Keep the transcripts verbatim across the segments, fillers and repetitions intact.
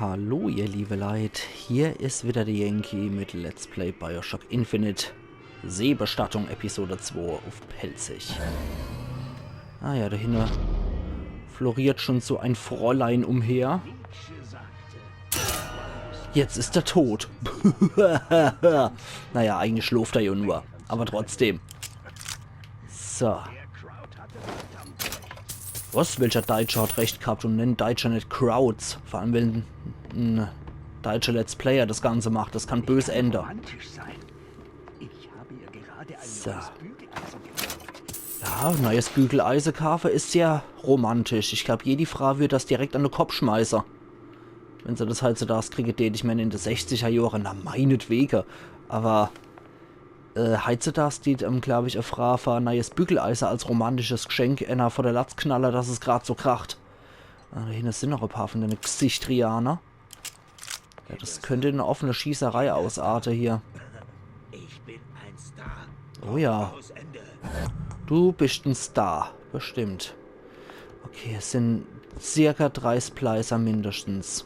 Hallo ihr liebe Leit, hier is wieder de Yankee mit Let's Play BioShock Infinite, Seebestattung Episode zwei uff Pälzisch. Ah ja, do hinne floriert schon so e Fräulein umher. Jetzt is er tot. Naja, eigentlich schlooft er jo nur, awwer trotzdem. So. Was? Welcher Deitscher hat recht gehabt un nennt Deitscher net Krauts? Vor allem, wenn en deitscher Let's Player das Ganze macht. Das kann bös ende. Romantisch sein. Ich habe ihr gerade ein So. Neues Bügeleisen gekauft. Ja, neues Bügeleise kaafe is sehr romantisch. Ich glaab, jedi Fraa würd das direkt an de Kopp schmeiße. Wenn se das heitzudags kriege dät, ich mein, in de sechziger Johre, na meinetwege. Awwer äh, heitzudags dät, ähm, glaab ich, e Fraa fer e neues Bügeleise als romantisches Geschenk enner vor de Latz knalle, dass es grad so kracht. Ah, do hinne sin noch e paar von dene Gesichtrianer. Ja, das könnt in e offene Schießerei ausarte hier. Ich bin ein Star. Oh ja, Aus Ende. Du bist en Star, bestimmt. Okay, es sin circa drei Spleißer mindestens.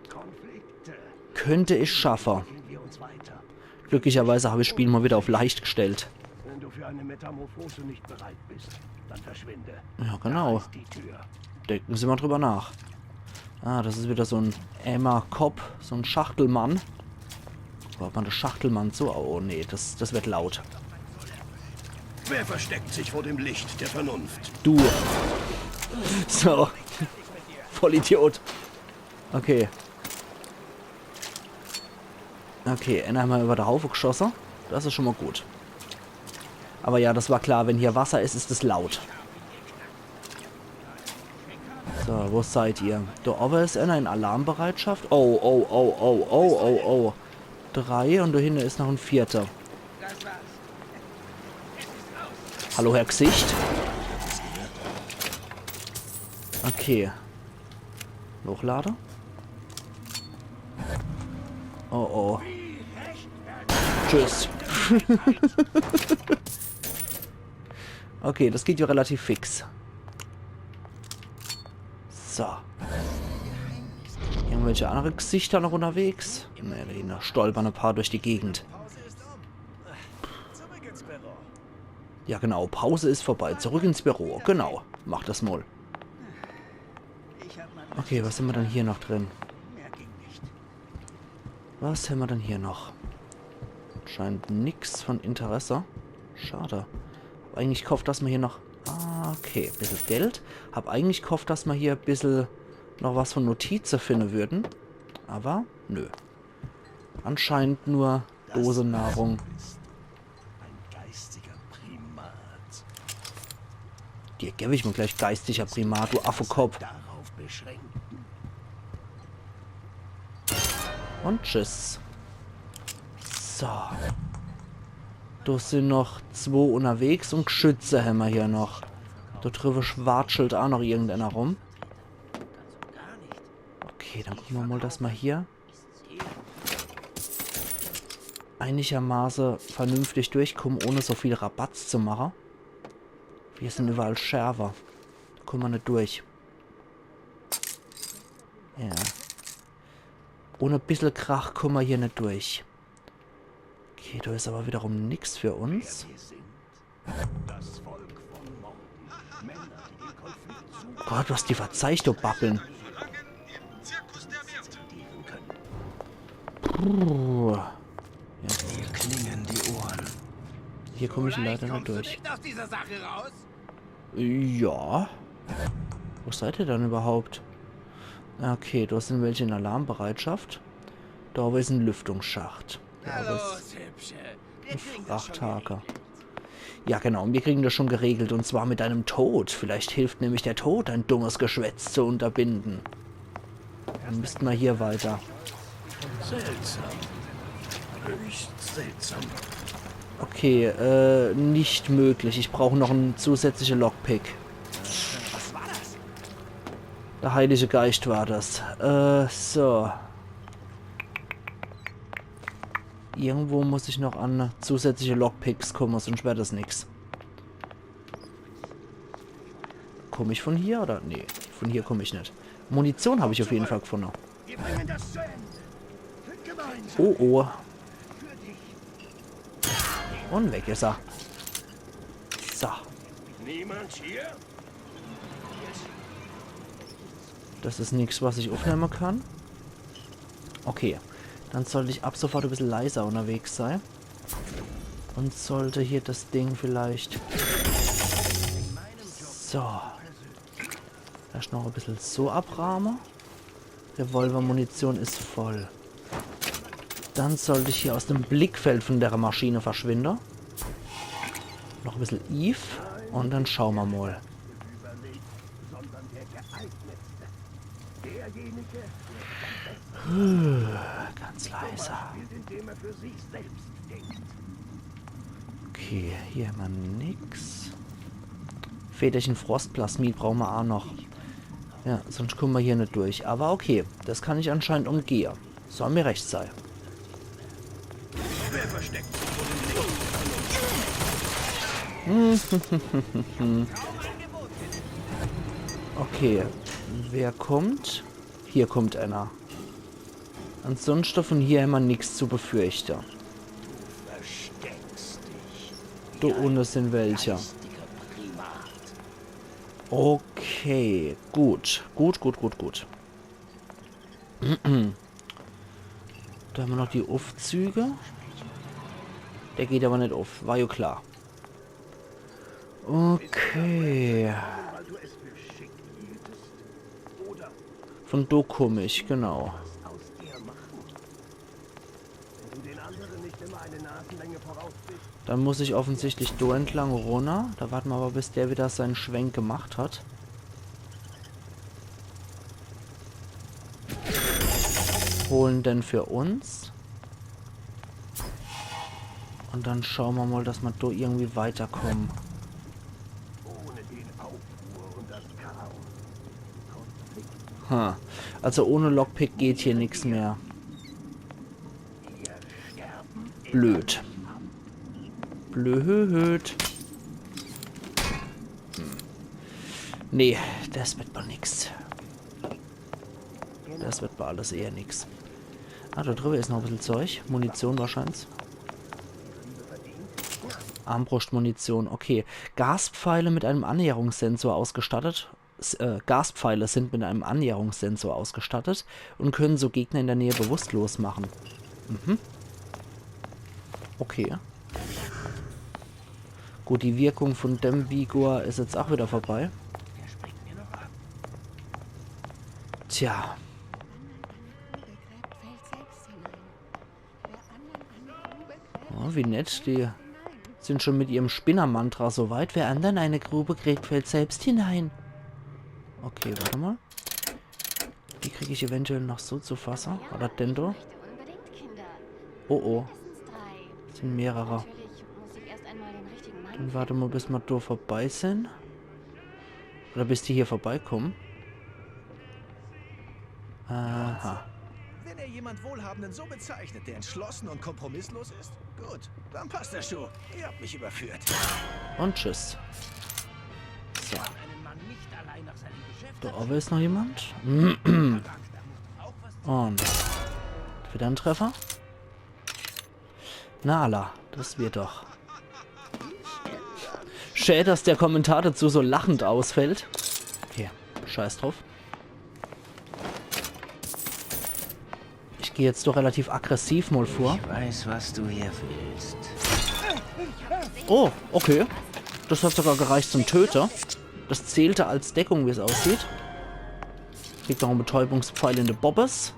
Konflikte. Könnt ich schaffe. Gehen wir uns weiter. Glücklicherweise hab ich Spiel mal wieder auf leicht gestellt. Wenn du für eine Metamorphose nicht bereit bist, dann verschwinde. Ja, genau. Die Tür. Denken Sie mal drüber nach. Ah, das is wieder so en Emma Kopp, so en Schachtelmann. Wo hat man das Schachtelmann so? Oh nee, das, das wird laut. Wer versteckt sich vor dem Licht der Vernunft? Du. So. Vollidiot. Okay. Okay, enner hammer über de Haufe geschosse. Das is schon mal gut. Aber ja, das war klar, wenn hier Wasser is, is es laut. So, wo seid ihr? Do owwe is enner in Alarmbereitschaft. Oh, oh, oh, oh, oh, oh, oh. Drei un do hinne is noch en vierter. Hallo, Herr Gesicht. Okay. Hochlade. Oh oh. Tschüss. Okay, das geht ja relativ fix. So. Irgendwelche andere Gesichter noch unterwegs? Nee, da stolpern e paar durch die Gegend. Ja genau, Pause is vorbei. Zurück ins Büro. Genau, mach das mal. Okay, was hammer dann hier noch drin? Was hammer dann hier noch? Scheint nix von Interesse. Schade. Hab eigentlich gehofft, dass mer hier noch... Ah, okay, bissel Geld. Hab eigentlich gehofft, dass mer hier bissel noch was von Notize finde würden. Aber nö. Anscheinend nur Dosenahrung. Ein geistiger Primat. Dir geb ich mal gleich geistiger Primat, du Affekopp. Darauf beschränken. Und tschüss. So. Do sin noch zwo unterwegs und Geschütze hammer hier noch. Do driwwe schwatschelt aa noch irgendeiner rum. Okay, dann gucke mer mal, dass mer hier einigermaße vernünftig durchkumme, ohne so viel Rabatz zu mache. Hier sin überall Scherwe. Do kumme mer net durch. Ja. Ohne bissel Krach kumme mer hier net durch. Okay, do is aber wiederum nix für uns. Wir sind das Volk von morgen. Männer, die den Konflikt suchen, Gott, was die verzeich, do babbeln. dienen können. Puh. Mir klingen die Ohren. Hier kumme ich leider net durch. Nicht aus dieser Sache raus? Ja. Wo seid ihr dann überhaupt? Okay, do sin welche in Alarmbereitschaft. Do owwe is en Lüftungsschacht. Do owwe is Los, Hübsche. Wir kriegen das schon Frachthaker. Ja, genau, mir kriegen das schon geregelt, und zwar mit deinem Tod. Vielleicht hilft nämlich der Tod, dein dummes Geschwätz zu unterbinden. Dann müssten mer hier weiter. Seltsam. Höchst seltsam. Okay, äh, nicht möglich. Ich brauch noch en zusätzliche Lockpick. Der Heilige Geist war das. Äh, so. Irgendwo muss ich noch an zusätzliche Lockpicks kumme, sonst werd das nix. Kumm ich von hier oder? Nee, von hier kumm ich net. Munition hab ich auf jeden Fall gefunde. Wir bringen das zu Ende. Gemeinsam Oh, oh. für dich. Und weg is er. So. Niemand hier? Das is nix, was ich uffnemme kann. Okay. Dann sollt ich ab sofort e bissel leiser unterwegs sei. Und sollt hier das Ding vielleicht... So. Vielleicht noch e bissel so abrahme. Revolvermunition is voll. Dann sollt ich hier aus dem Blickfeld von der Maschine verschwinde. Noch e bissel Eve. Und dann schaue mer mal. Überlegt, sondern der geeignetste. Derjenige, Ganz leise. spielt, indem er für sich selbst denkt. Okay, hier hämmer nix. Federchen Frostplasmid brauche mer a noch. Ja, sonst kumme mer hier net durch. Aber okay, das kann ich anscheinend umgehe. Soll mir recht sei. Wer versteckt sich vor dem Licht? Okay, wer kommt? Hier kommt einer. Ansonsten von hier hämmer nix zu befürchte. Versteckst dich. Do unne sin welche. Geistiger Primat. Okay, gut. Gut, gut, gut, gut. Do hämmer noch die Uffzüge. Der geht aber net uff, war jo klar. Okay. Weil du es für schick hieltest? Oder Von do komm ich, genau. was aus dir machen? Wenn du den anderen nicht immer eine Nasenlänge voraus bist, Dann muss ich offensichtlich do entlang runner. Do warte mer aber, bis der wieder seine Schwenk gemacht hat. Holen den für uns. Und dann schaue mer mal, dass mer do irgendwie weiterkommen. ohne den Aufruhr und das Chaos. Ha. Also ohne Lockpick geht hier nix mehr. Wir sterben. Blöd. Blöd. Hm. Nee, das wird mal nix. Das wird mal alles eher nix. Ah, do driwwe is noch e bissel Zeug. Munition wahrscheinlich. Armbrustmunition, okay. Gaspfeile mit einem Annäherungssensor ausgestattet. S äh, Gaspfeile sind mit einem Annäherungssensor ausgestattet und können so Gegner in der Nähe bewusstlos machen. Mhm. Okay. Gut, die Wirkung von dem Vigor is jetzt auch wieder vorbei. Tja. Oh, wie nett, die sind schon mit ihrem Spinnermantra so weit. Wer anderen eine Grube gräbt, fällt selbst hinein. Okay, warte mal. Die krieg ich eventuell noch so zu fasse. Oder denn do? Unbedingt Kinder. Oh oh, Mindestens drei. sind mehrere. Natürlich muss ich erst einmal den richtigen Mann. Dann warte mal, bis mer do vorbei sind. Oder bis die hier vorbeikommen. Aha. Wenn ihr jemand Wohlhabenden so bezeichnet, der entschlossen und kompromisslos ist, gut, dann passt der Schuh. Ihr habt mich überführt. Und tschüss. So. Einen Mann nicht allein nach seinem Geschäft. Do owwe is noch jemand. Und wieder en Treffer. Na alla, das wird doch. Schä, dass der Kommentar dazu so lachend ausfällt. Okay, scheiß drauf. Ich geh jetzt doch relativ aggressiv mal vor. Ich weiß, was du hier willst. Oh, okay. Das hat sogar gereicht zum Töte. Das zählte als Deckung, wie's aussieht. Kriegt noch en Betäubungspfeil in de Bobbes.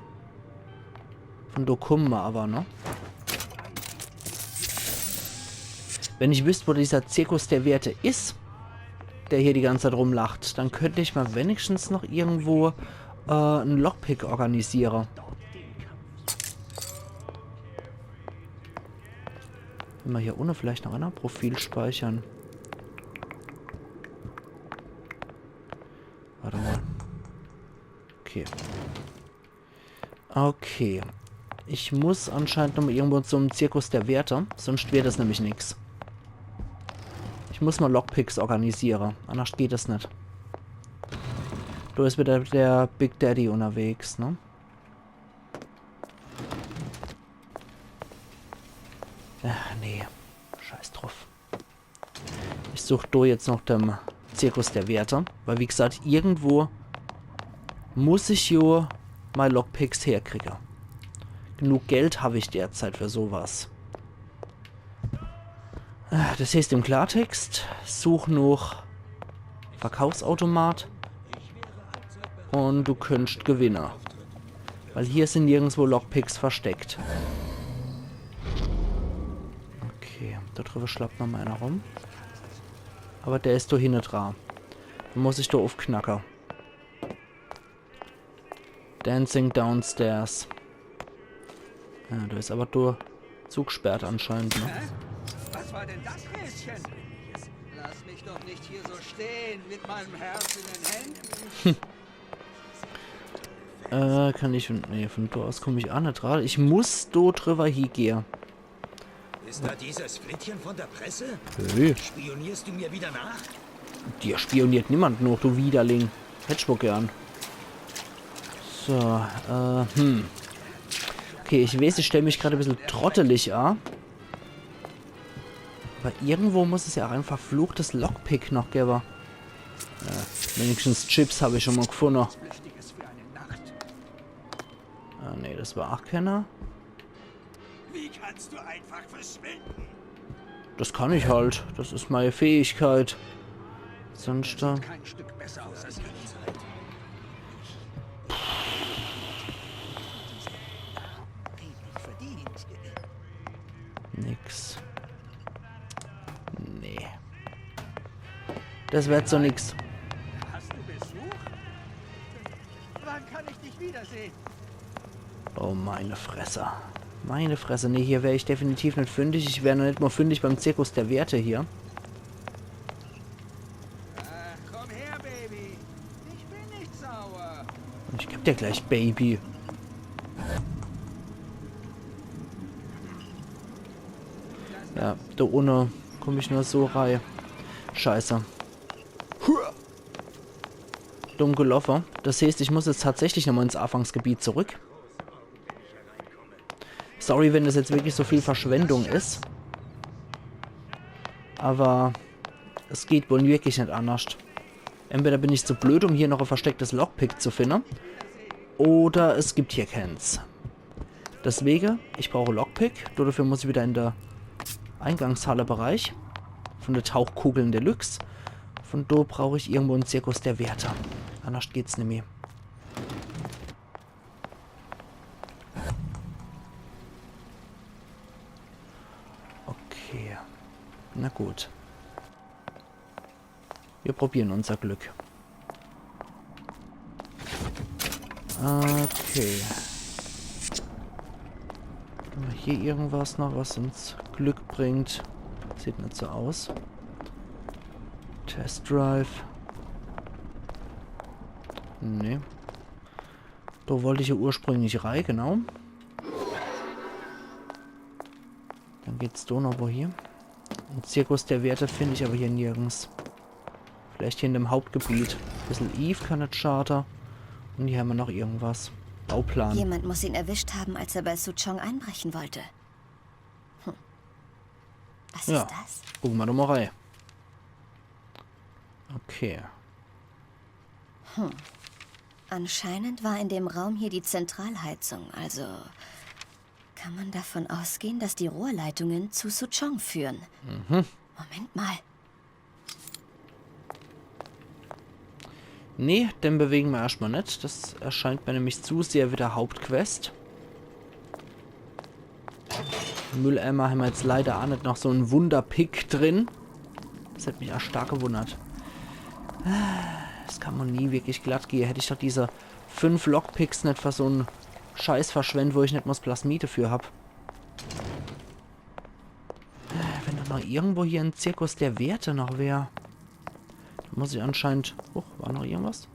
Von do kumme mer aber, ne? Wenn ich wüsst, wo dieser Zirkus der Werte is, der hier die ganze Zeit rumlacht, dann könnt ich mal wenigstens noch irgendwo äh, en Lockpick organisiere. Wenn mer hier unne vielleicht noch einer Profil speichern. Warte mal. Okay. Okay. Ich muss anscheinend nochmal irgendwo zum Zirkus der Werte, sonst wird das nämlich nix. Ich muss mal Lockpicks organisiere, anders geht das net. Do is wieder der Big Daddy unterwegs, ne? Ach, nee. Scheiß druff. Ich such do jetzt noch den Zirkus der Wärter. Weil, wie gesagt, irgendwo muss ich jo mei Lockpicks herkriege. Genug Geld hab ich derzeit für sowas. Äh, das heißt im Klartext, such noch Verkaufsautomat und du könntest gewinne. Weil hier sind nirgendswo Lockpicks versteckt. Okay, do driwwe schlappt noch mol einer rum. Aber der is do hinne dra. Den muss ich do uffknacke. Dancing Downstairs. Ja, do is aber do zugsperrt anscheinend, ne? Hä? Was war denn das, Häschen? Lass mich doch nicht hier so stehen mit meinem Herz in den Händen. Äh, kann ich von, nee, von do aus komm ich aa net dra. Ich muss do driwwe hiegehe. Ist da dieses Flittchen von der Presse? Hey, Spionierst du mir wieder nach? dir spioniert niemand noch, du Widerling. Hätt ich wohl gern. So, äh, hm. Okay, ich weiß, ich stell mich grad e bissel trottelig a. Aber irgendwo muss es ja auch ein verfluchtes Lockpick noch gewwe. Äh, wenigstens Chips hab ich schon mol gefunne. Flüchtiges für eine Nacht. Ah, nee, das war auch keiner. Wie kannst du einfach verschwinden? Das kann ich halt. Das is meine Fähigkeit. Sonst da. Kein Stück besser aus als ich. Verdient. Nix. Nee. Das wird so nix. Hast du Besuch? Wann kann ich dich wiedersehen? Oh, meine Fresse. Meine Fresse. Nee, hier wär ich definitiv net fündig. Ich wär noch net mal fündig beim Zirkus der Werte hier. Ach, komm her, Baby. Ich bin nicht sauer. Und ich geb dir gleich Baby. Ja, da unne komm ich nur so rei. Scheiße. Hua. Dumm geloffe. Das heißt, ich muss jetzt tatsächlich nochmal ins Anfangsgebiet zurück. Sorry, wenn das jetzt wirklich so viel Verschwendung is. Aber es geht wohl wirklich net anders. Entweder bin ich zu blöd, um hier noch ein verstecktes Lockpick zu finden, oder es gibt hier keins. Deswege, ich brauche Lockpick. Dafür muss ich wieder in der Eingangshalle-Bereich von der Tauchkugeln Deluxe. Von do brauche ich irgendwo einen Zirkus der Werte. Anders geht's nimmi. Okay. Na gut. Wir probieren unser Glück. Okay. Haben wir hier irgendwas noch, was uns Glück bringt? Sieht net so aus. Test Drive. Nee. Da wollte ich ja ursprünglich rei, genau. Dann geht's da noch wohin. Ein Zirkus der Werte finde ich aber hier nirgends. Vielleicht hier in dem Hauptgebiet. Bissel Eve kann net schade. Und hier haben wir noch irgendwas. Bauplan. Jemand muss ihn erwischt haben, als er bei Suchong einbrechen wollte. Hm. Was Ja. Ist das? Gucken wir doch mal rein. Okay. Anscheinend war in dem Raum hier die Zentralheizung, also kann man davon ausgehen, dass die Rohrleitungen zu Suchong führen. Moment mal. Nee, den bewegen wir erstmal net. Das erscheint mir nämlich zu sehr wie der Hauptquest. Im Mülleimer haben wir jetzt leider auch net noch so einen Wunderpick drin. Das hätte mich auch stark gewundert. Das kann man nie wirklich glatt gehen. Hätte ich doch diese fünf Lockpicks net für so einen Scheiß verschwendet, wo ich net mal das Plasmid dafür hab. Wenn da noch irgendwo hier ein Zirkus der Werte noch wär. Da muss ich anscheinend... Oh, war noch irgendwas?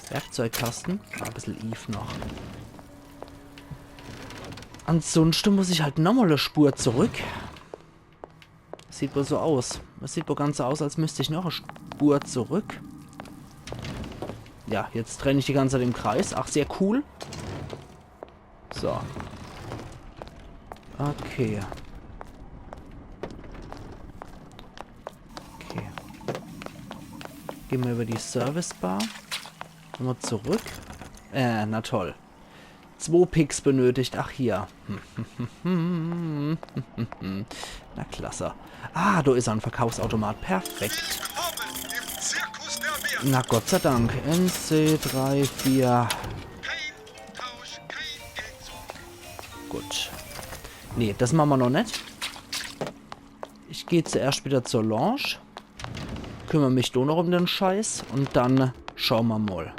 Werkzeugkasten. Ah, ein bisschen Eve noch. Ansonsten muss ich halt nochmal eine Spur zurück. Sieht wohl so aus. Es sieht wohl ganz so aus, als müsste ich noch eine Spur zurück. Ja, jetzt renne ich die ganze Zeit im Kreis. Ach, sehr cool. So. Okay. Gehn mer über die Service Bar. Nochmal zurück. Äh, na toll. Zwo Picks benötigt. Ach, hier. Na klasse. Ah, do is en Verkaufsautomat. Perfekt. Willkommen im Zirkus der Werte. Na Gott sei Dank. N C drei vier. Kein Umtausch, kein Geld zurück. Gut. Nee, das mache mer noch net. Ich geh zuerscht wieder zur Lounge. Kümmer mich do noch um den Scheiß und dann schaue mer mol.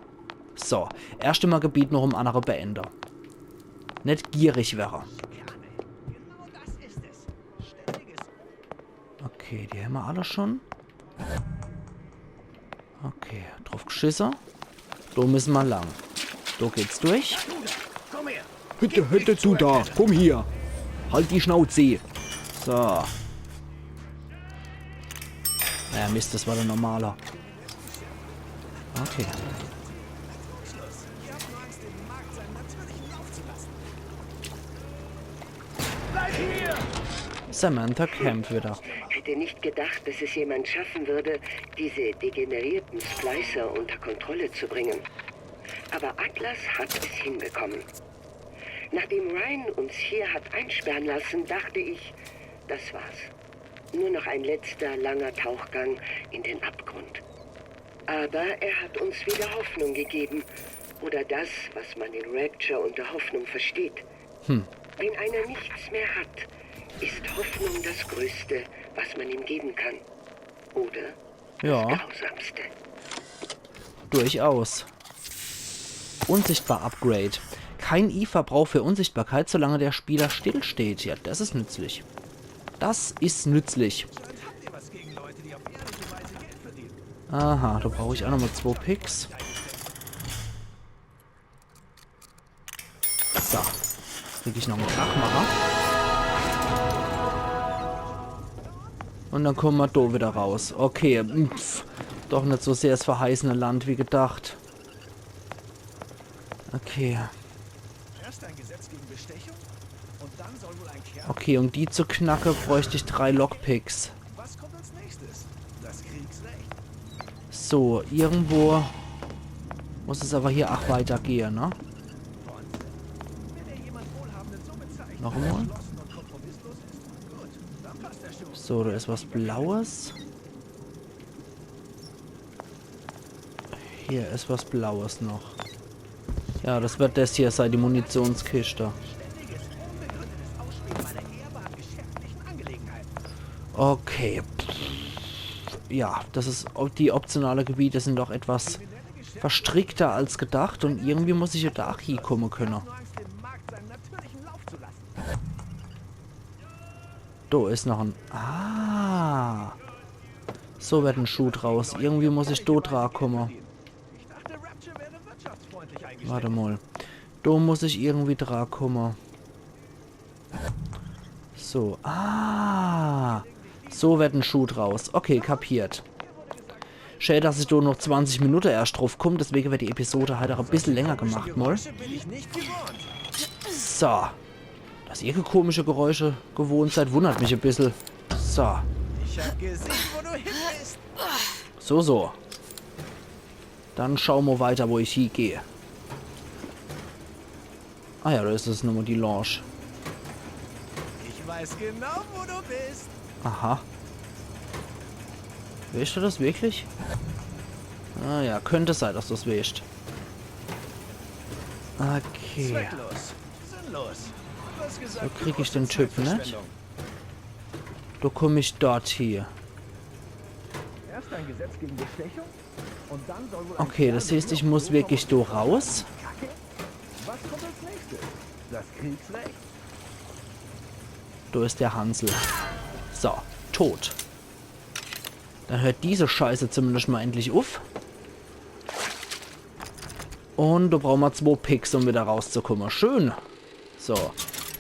So, erscht mol Gebiet noch um annere beende. Net gierig werre. Okay, die hämmer alle schon. Okay, druff gschisse. Do müsse mer lang. Do geht's durch. Hütte, Hütte, du da, komm hier. Halt die Schnauze. So. Naja, Mist, das war der normale. Okay. Samantha kämpft wieder. Hätte nicht gedacht, dass es jemand schaffen würde, diese degenerierten Splicer unter Kontrolle zu bringen. Aber Atlas hat es hinbekommen. Nachdem Ryan uns hier hat einsperren lassen, dachte ich, das war's. Nur noch ein letzter langer Tauchgang in den Abgrund. Aber er hat uns wieder Hoffnung gegeben. Oder das, was man in Rapture unter Hoffnung versteht. Hm. Wenn einer nichts mehr hat, ist Hoffnung das Größte, was man ihm geben kann. Oder das Grausamste. Durchaus. Unsichtbar Upgrade. Kein Eve braucht für Unsichtbarkeit, solange der Spieler stillsteht. Ja, das is nützlich. Das is nützlich. Aha, do brauch ich auch nochmal zwo Picks. So. Krieg ich noch en Krachmacher. Und dann komme mer do wieder raus. Okay, pff, doch net so sehr 's verheißene Land wie gedacht. Okay. Erst ein Gesetz gegen Bestechung und dann soll wohl ein Kern. Okay, um die zu knacke, bräucht ich drei Lockpicks. Was kommt als nächstes? Das Kriegsrecht? So, irgendwo muss es aber hier, ach, weitergehe, ne? Wenn er jemand Wohlhabenden so bezeichnet, nochmal? Entschlossen und kompromisslos ist, gut, dann passt er schon. So, da is was Blaues. Hier is was Blaues noch. Ja, das wird das hier sei, die Munitionskischte. Okay. Ja, das is, die optionale Gebiete sind doch etwas verstrickter als gedacht und irgendwie muss ich ja da auch hiekomme könne. Do is noch en, ah. So wird en Schuh draus. Irgendwie muss ich do dra komme. Warte mal. Do muss ich irgendwie dra komme. So. Ah. So wird en Schuh draus. Okay, kapiert. Schä, dass ich do noch zwanzig Minute erscht druff komm, deswege wird die Episode halt auch e bissel länger gemacht, mal. So. Dass ihr komische Geräusche gewohnt seid, wundert mich e bissel. So. Ich hab gesehen, wo du hin bist. So, so. Dann schau mo weiter, wo ich hiegeh. Ah ja, da is es nochmal die Lounge. Ich weiß genau, wo du bist. Aha. Weescht du das wirklich? Ah ja, könnt sei, dass du's weescht. Okay. Zwecklos. Sinnlos. Du hast gesagt, so krieg ich den Typ net. Do komm ich dort hie. Erst ein Gesetz gegen Bestechung und dann soll wohl ein. Okay, das heißt, ich muss wirklich do raus. Was kommt als nächstes? Das Kriegsrecht? Do is der Hansel. So, tot. Dann hört diese Scheiße zumindest mal endlich uff. Und do brauche mer zwo Picks, um wieder rauszukomme. Schön. So,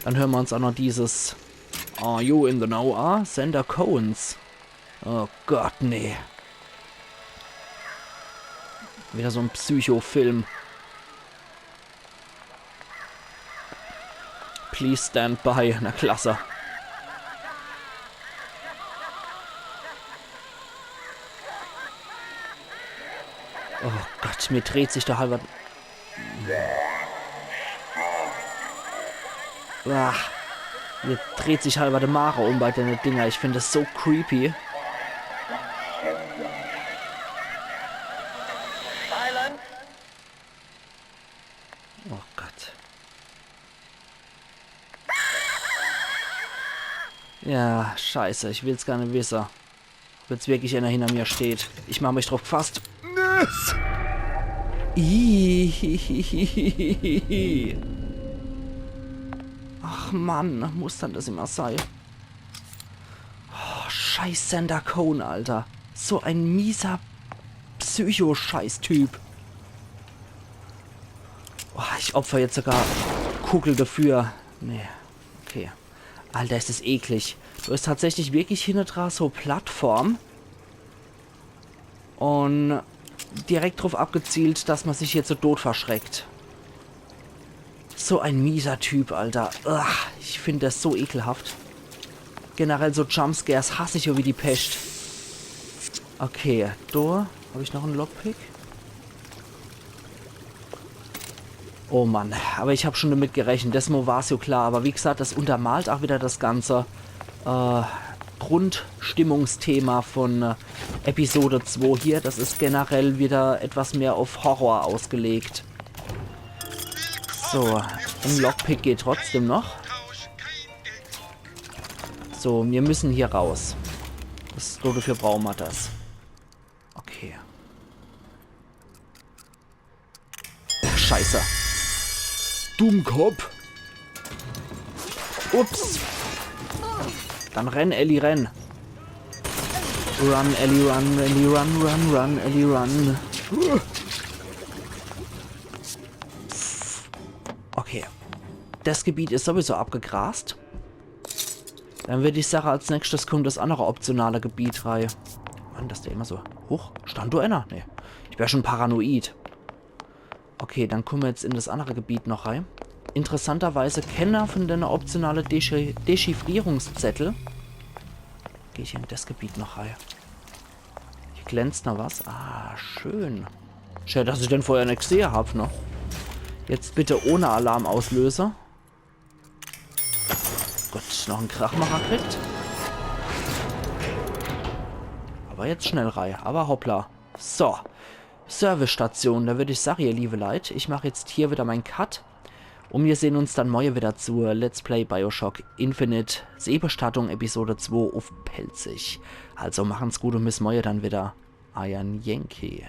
dann höre mer uns auch noch dieses Are you in the know? Ah, Sander Cohens. Oh Gott, nee. Wieder so en Psycho-Film. Please stand by. Na klasse. Mir dreht sich der halwer. Ah, mir dreht sich halwer de Mage um bei denne Dinger. Ich find des so creepy. Silence. Oh Gott. Ja, scheiße, ich will's gar net wisse. Ob jetzt wirklich einer hinter mir steht. Ich mach mich drauf gefasst. Ih. Ach Mann, muss dann des immer sei? Oh, scheiß Sander Cohn, Alter. So en mieser Psycho-Scheiß-Typ. Oh, ich opfer jetzt sogar Kugel dafür. Nee, okay. Alter, is des eklig. Do is tatsächlich wirklich hinnedra so Plattform. Un direkt drauf abgezielt, dass ma sich hier zu Tod verschreckt. So en mieser Typ, Alter. Uah, ich find des so ekelhaft. Generell so Jumpscares hass ich jo wie die Pescht. Okay, do hab ich noch en Lockpick. Oh Mann, awwer ich hab schun damit gerechnet. Des Mo war's jo klar, awwer wie gesagt, des untermalt ach wieder des ganze, äh, Grundstimmungsthema von, äh, Episode zwei hier. Des is generell wieder etwas mehr uff Horror ausgelegt. So, en Lockpick geht trotzdem noch. So, mir müssen hier raus. Des, dofür brauche ma des. Okay. Scheiße. Dummkopf. Ups. Dann renn, Ellie, renn. Run, Ellie, run, Ellie, run, run, run, Ellie, run. Okay. Des Gebiet is sowieso abgegrast. Dann würd ich sage, als nächstes kummt des annere optionale Gebiet rei. Mann, dass der immer so. Huch, stand do einer? Nee. Ich wär schun paranoid. Okay, dann kumme ma jetzt in des annere Gebiet noch rei. Interessanterweise kenner von denne optionale Dechi Dechiffrierungszettel. Geh ich in des Gebiet noch rei. Hier glänzt noch was. Ah, schön. Schön, dass ich den vorher net gesehe hab, ne? Jetzt bitte ohne Alarm auslöse. Gut, noch en Krachmacher kriegt. Awwer jetzt schnell rei. Awwer hoppla. So. Servicestation, do würd ich sage, ihr liebe Leit, ich mach jetzt hier wieder mein Cut. Un mir sehn uns dann morje wieder zu Let's Play BioShock Infinite, Seebestattung Episode zwei uff Pälzisch. Also machen's gut un bis morje dann wieder. Eier Yankee.